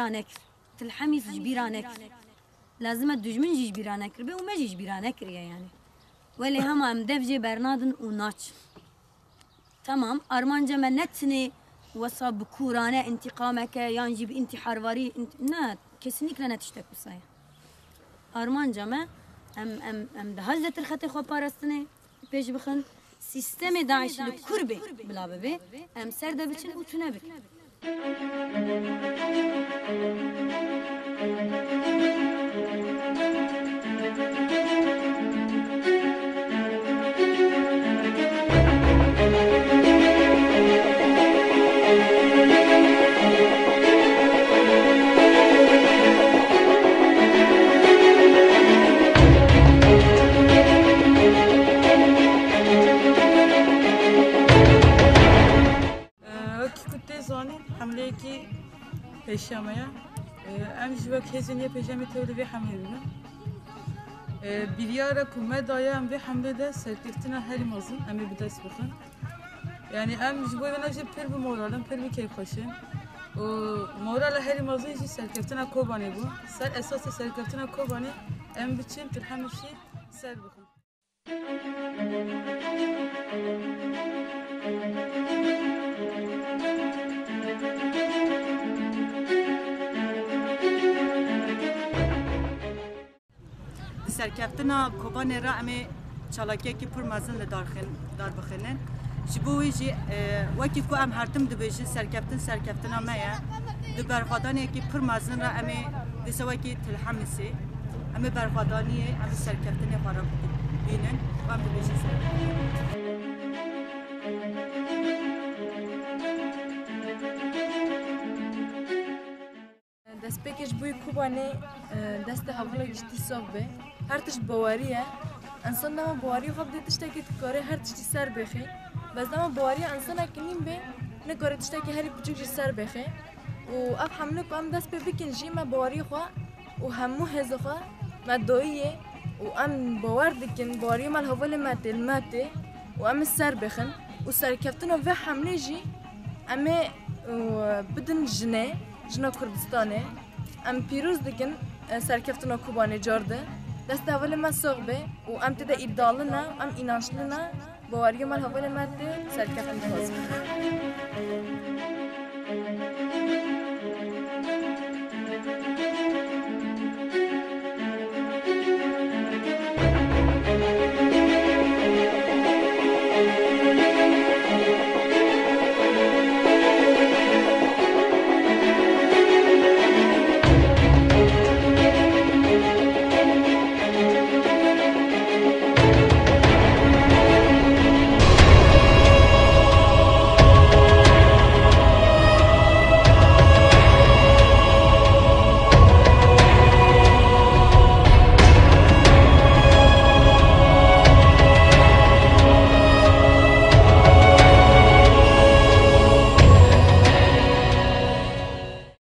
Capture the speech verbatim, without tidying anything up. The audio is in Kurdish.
nekir. Til Hemîs ji bîra nekir. Lazim e dijmin jî ji bîra nekiribê û me jî ji bîra nekiriye yani. Welê hema em dev jê bernadin û naçin. Tamam, armanca me ne tinê wesa bi kûrane întîqameke yan jî bi întîharvarî, int-, ne, kesinlikle ne tiştek wisa ye. Armanca me, em, em, em daha zêtir xetê xwe parastinê pêş bixin. Sîstemê DAIŞ li kur bê, bila bibe, em ser de biçin û tune bikin. Ee, wekî ku tê zanîn, hemleyekî pêşiya me ye. Ee, em jî wek hêzên YPJ'ê em ê tevlî vê hemleyê bibin. Ee, biryara ku me daye em vê hemlê de serkeftina herî mezin em ê bi dest bixin. Yani em ji bo vê ne jî pir bi moral in, pir bi keyfxweş in. Û morala herî mezin jî serkeftina Kobanê bû. Ser esasê serkeftina Kobanê em biçin Til Hemîsî ser bixin. Di serkeftina Kobanê re em ê çalakiyekî pir mezin li dar xin-, dar bixînin. Ji bo wê jî, e, wekî ku em her tim dibêjin, serkeftin serkeftina me ye. Di berxwedaniyekî pir mezin re em ê dîsa wekî Til Hemîsê, em ê berxwedaniyê, em ê serkeftinê xwe re bînin û em dibêjin serkeftin. Destpêkê ji bo yê Kobanê, e, destê hevalê giştî sax be. Her tişt bawerî ye. Însan dema bawerî xwe bide tiştekî dikare her tiştî ser bêxê. Bes dema bawerî însanekî nîn be, nikare tiştekî herî piçûk jî ser bêxê. Û ev hemle ku em dest pê bikin jî me bawerî xwe û hemû hêzê xwe me dayî yê û em bawer dikin, bawerî me li hevalê me tê, li me tê û em ê ser bêxin û serkeftina vê hemlê jî em ê, û, bidin jinê, jina Kurdistanê. Em pîroz dikin, e, serkeftina Kobanê car di. Destê hevalê me sax be û em tê de îddialı ne, em înançli ne. Baweriyê me li hevalê me tê, serkeftin dixwazin.